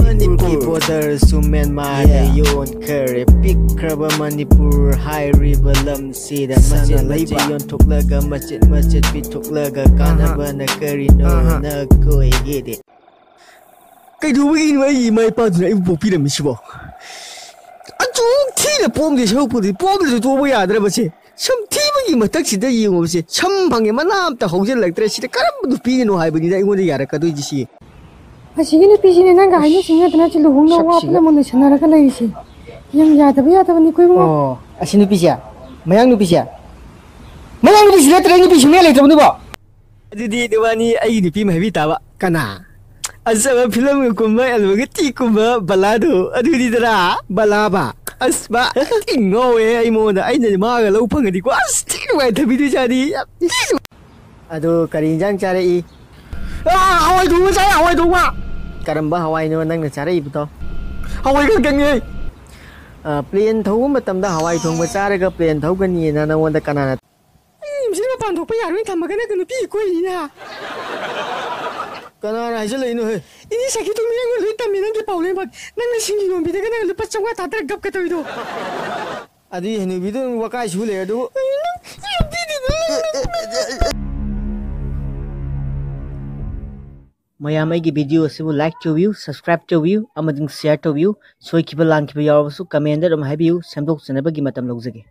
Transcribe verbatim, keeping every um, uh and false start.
ꯃꯅꯤꯄꯨꯔꯒꯤ ꯕꯣꯔꯗꯔꯁꯨ ꯃ꯭ꯌꯥꯟꯃꯥꯔꯗ ꯌꯣꯟꯈ꯭ꯔꯦ꯫ ꯄꯤꯛꯈ꯭ꯔꯕ ꯃꯅꯤꯄꯨꯔ ꯍꯥꯏꯔꯤꯕ ꯂꯝꯁꯤꯗ ꯃꯆꯦꯠ ꯃꯆꯦꯠ ꯌꯣꯟꯊꯣꯛꯂꯒ, ꯃꯆꯦꯠ ꯃꯆꯦꯠ ꯄꯤꯊꯣꯛꯂꯒ, ꯀꯥꯟꯅꯕꯅ ꯀꯔꯤꯅꯣ ꯅꯈꯣꯏꯒꯤꯗꯤ? ꯀꯩꯗꯧꯕꯒꯤꯅꯣ ꯑꯩꯒꯤ ꯏꯃꯥ ꯏꯄꯥꯗꯨꯅ ꯑꯩꯕꯨ ꯄꯣꯛꯄꯤꯔꯝꯃꯤꯁꯤꯕꯣ? ꯑꯗꯨꯛ ꯊꯤꯅ ꯄꯣꯛꯑꯝꯗꯦ ꯁꯔꯨꯛꯄꯨꯗꯤ, ꯄꯣꯛꯑꯝꯗ꯭ꯔꯁꯨ ꯇꯣꯛꯄ ꯌꯥꯗ꯭ꯔꯕꯁꯦ꯫ ꯁꯝ ꯊꯤꯕꯒꯤ ꯃꯊꯛꯁꯤꯗ ꯌꯦꯡꯉꯨꯕꯁꯦ, ꯁꯝ ꯐꯪꯉꯦ, ꯃꯅꯥ ꯑꯝꯇ ꯍꯧꯖꯤꯜꯂꯛꯇ꯭ꯔꯦ꯫ ꯁꯤꯗ ꯀꯔꯝꯕ ꯅꯨꯄꯤꯅꯅꯣ ꯍꯥꯏꯕꯅꯤꯗ ꯑꯩꯉꯣꯟꯗ ꯌꯥꯔꯛꯀꯗꯣꯏꯁꯤ ꯁꯤ? ꯑꯁꯤꯒꯤ ꯅꯨꯄꯤꯁꯤꯅꯦ ꯅꯪꯒ ꯍꯥꯏꯅ ꯁꯤꯡꯅꯗꯅ ꯁꯤ ꯂꯨꯍꯣꯡꯅ ꯋꯥ ꯁꯛꯁꯤꯒ꯫ ꯄꯨꯝꯅꯃꯛ ꯂꯣꯏꯁꯟꯅꯔꯒ ꯂꯩꯔꯤꯁꯦ꯫ ꯌꯥꯝ ꯌꯥꯗꯕ ꯌꯥꯗꯕꯅꯤꯀꯣ ꯏꯕꯨꯡꯉꯣ꯫ ꯑꯣ, ꯑꯁꯤ ꯅꯨꯄꯤꯁꯦ? ꯃꯌꯥꯡ ꯅꯨꯄꯤꯁꯦ? ꯃꯌꯥꯡ ꯅꯨꯄꯤꯁꯤ ꯅꯠꯇ꯭ꯔꯦ, ꯅꯨꯄꯤ ꯁꯨꯡꯂꯩ ꯂꯩꯇ꯭ꯔꯕꯅꯤꯕꯣ꯫ ꯑꯗꯨꯗꯤ ꯅꯕꯥꯅꯤ ꯑꯩꯒꯤ ꯅꯨꯄꯤ ꯑꯃ ꯍꯥꯏꯕꯤ ꯇꯥꯕ꯫ ꯀꯅꯥ? ꯑꯁ, ꯑꯃ ꯐꯤꯂꯝꯒ ꯀꯨꯝꯕ, ꯑꯦꯜꯕꯝꯒ ꯊꯤ ꯀꯨꯝꯕ ꯕꯂꯥꯗꯣ, ꯑꯗꯨꯅꯤꯗꯅ꯫ ꯕꯂꯥꯕ? ꯑꯁ, ꯃꯥ ꯊꯤ ꯉꯥꯎꯋꯦ ꯑꯩ ꯃꯉꯣꯟꯗ꯫ ꯑꯩꯅ ꯃꯥꯒ ꯂꯧ ꯐꯪꯉꯗꯤꯀꯣ, ꯑꯁ, ꯊꯤ ꯅꯨꯡꯉꯥꯏꯊꯕꯤꯗꯣꯏꯖꯥꯠꯅꯤ꯫ ꯌꯥꯝ ꯊꯤ ꯅꯨꯡꯉꯥꯏ-, ꯑꯗꯨ ꯀꯔꯤ ꯏꯟꯖꯥꯡ ꯆꯥꯔꯛꯏ? ꯑꯥ, ꯍꯋꯥꯏ ꯊꯣꯡꯕ ꯆꯥꯏ, ꯍꯋꯥꯏ ꯊꯣꯡꯕ꯫ ꯀꯔꯝꯕ ꯍꯋꯥꯏꯅꯣ ꯅꯪꯅ ꯆꯥꯔꯛꯏꯕꯗꯣ? ꯍꯋꯥꯏ ꯀꯪꯀꯪꯅꯦ꯫ ꯑ, ꯄ꯭ꯂꯦꯟ ꯊꯧꯕ ꯃꯇꯝꯗ ꯍꯋꯥꯏ ꯊꯣꯡꯕ ꯆꯥꯔꯒ ꯄ꯭ꯂꯦꯟ ꯊꯧꯒꯅꯤꯅ ꯅꯪꯉꯣꯟꯗ ꯀꯅꯥꯅ? ꯑꯩ ꯌꯨꯝꯁꯤꯗ ꯃꯄꯥꯟ ꯊꯣꯛꯄ ꯌꯥꯔꯣꯏꯅ ꯊꯝꯃꯒ ꯅꯪꯒ ꯅꯨꯄꯤ ꯀꯣꯏꯅꯤꯅ꯫ ꯀꯅꯥꯅ ꯍꯥꯏꯖꯜꯂꯛꯏꯅꯣ ꯍꯦ? ꯏꯅꯦ ꯁꯈꯤꯗꯣ ꯃꯤꯔꯪꯒ ꯂꯣꯏ ꯇꯝꯃꯤ ꯅꯪꯒꯤ ꯄꯥꯎ ꯂꯣꯏꯅꯃꯛ꯫ ꯅꯪꯅ ꯁꯤꯡꯒꯤ ꯌꯣꯟꯕꯤꯗꯒ ꯅꯪ ꯂꯨꯄꯥ ꯆꯥꯝꯃꯉꯥ ꯊꯥꯗꯔ ꯒꯞꯀ ꯇꯧꯔꯤꯗꯣ꯫ ꯑꯗꯨꯒꯤ ꯍꯅꯨꯕꯤꯗꯣ ꯋꯥꯀꯥꯏ ꯁꯨ ꯂꯩꯔꯦ ꯑꯗꯨꯕꯨ꯫ ꯃꯌꯥꯝ ꯑꯩꯒꯤ video ꯑꯁꯤꯕꯨ like ꯇꯧꯕꯤꯌꯨ, subscribe ꯇꯧꯕꯤꯌꯨ ꯑꯃꯗꯤ share ꯇꯧꯕꯤꯌꯨ꯫ ꯁꯣꯏꯈꯤꯕ ꯂꯥꯟꯈꯤꯕ ꯌꯥꯎꯔꯕꯁꯨ comment ꯑꯗꯨꯝ ꯍꯥꯏꯕꯤꯌꯨ, ꯁꯦꯝꯗꯣꯛꯆꯅꯕꯒꯤ ꯃꯇꯝ ꯂꯧꯖꯒꯦ꯫